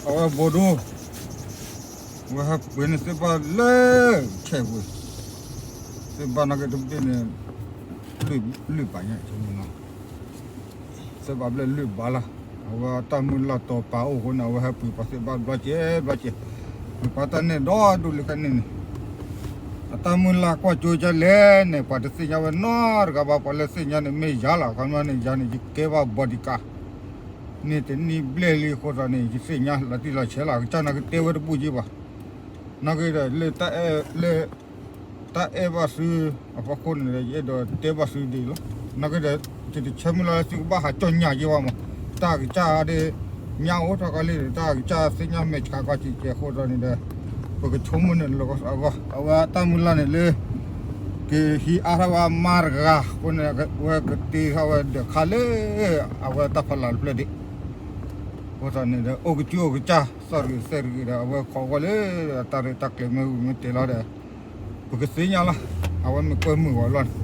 အဝဲဘိဒိၣ်, အဝဲဟဲပှ့ၤန့ၢ်သ့ၣ်ဘၣ်လၢ ဆဲးပှ့ၤ, သ့ၣ်ဘၣ်နာ်က့တဘ့ၣ်န့ၣ် လွံၢ်ဘးညါ, သ့ၣ်ဘၣ်ဘျဲၣ်လွံၢ်ဘးလီၤ. အဝဲအတၢ်မုၢ်လၢ်တီၤပာ်အိၣ်အဃိန့ၣ် အဝဲဟဲပှ့ၤပှၤသ့ၣ်ဘၣ်ဘျီကဲဘျီကဲ, ပှၤတၢ်နဲၣ်ဒီဒူၣ်လံခဲန့ၣ်န့ၣ်, အတၢ်မုၢ်လၢ်ကွၢ်ကၠိကလဲၣ်န့ၣ် ပှၤတသ့ၣ်ညါဝဲနီတဂၤဘၣ်, ပှၤလၢသ့ၣ်ညါန့ၣ်မ့ၢ်ယၤလီၤ. အခီပညီန့ၣ် ယၤန့ၣ် ယကဲဘၣ် bodyguard န့ၢ်တနံၣ်ဘျဲၣ်လံအဃိသတးန့ၣ် ယသ့ၣ်ညါလီၤတံၢ်လီၤဆဲးလီၤ. အကစၢ်နာ်က့တဲဝဲတဘူၣ်က့ဘၣ်, နာ်က့ဒီး လၢ တၢ်အဲၣ်ဘၣ်သုအဖီခိၣ်န့ၣ်ဒီး ယအဲၣ်ဒိးတဲဘၣ်သုဒ်အံၤလီၤ. နာ်က့ဒီး ယတဆၢမုၢ်လၢ်လၢသုကဘၣ်ဟးကၠီၣ်ညၣ်က့ဘၣ်မး, တၢ်ကစၢ်ဒ် ညၣ်အိၣ်ထီၣ်ကီလံဒီး တၢ်ကစၢ်သ့ၣ်ညါမဲာ်ဆှးကီက့ၤကဲအဃိသတးန့ၣ်ဒီး ပကဆိကမိၣ်န့ၣ်လီၤအဂီၢ်. အဝဲတၢ်မုၢ်လၢ်န့ၣ်လၢ ကဟံးအါထီၣ်ဝဲအမါတဂၤအဃိန့ၣ် အဝဲကတ့ထီၣ်ဝဲဒီးခါလၢ အဝဲတၢ်ဖီလာ်တဖျၢၣ်ဒံး အဃိသတးန့ၣ်ဒီး အိၣ်ကစူၣ်အိၣ်ကစၢ် သီၣ်တဂ့ၤသဲၣ်တဂ့ၤဒီး အဝဲခိးကွၢ်လၢ တၢ်ရဲၣ်တၢ်ကျဲၤမ့ၢ်ဝံၤမ့ၢ်တဲလီၤဒီး ပကသ့ၣ်ညါလီၤ. အဝဲမ့ၢ်ကွဲမုာ်ဂီၤလီၤန့ၣ်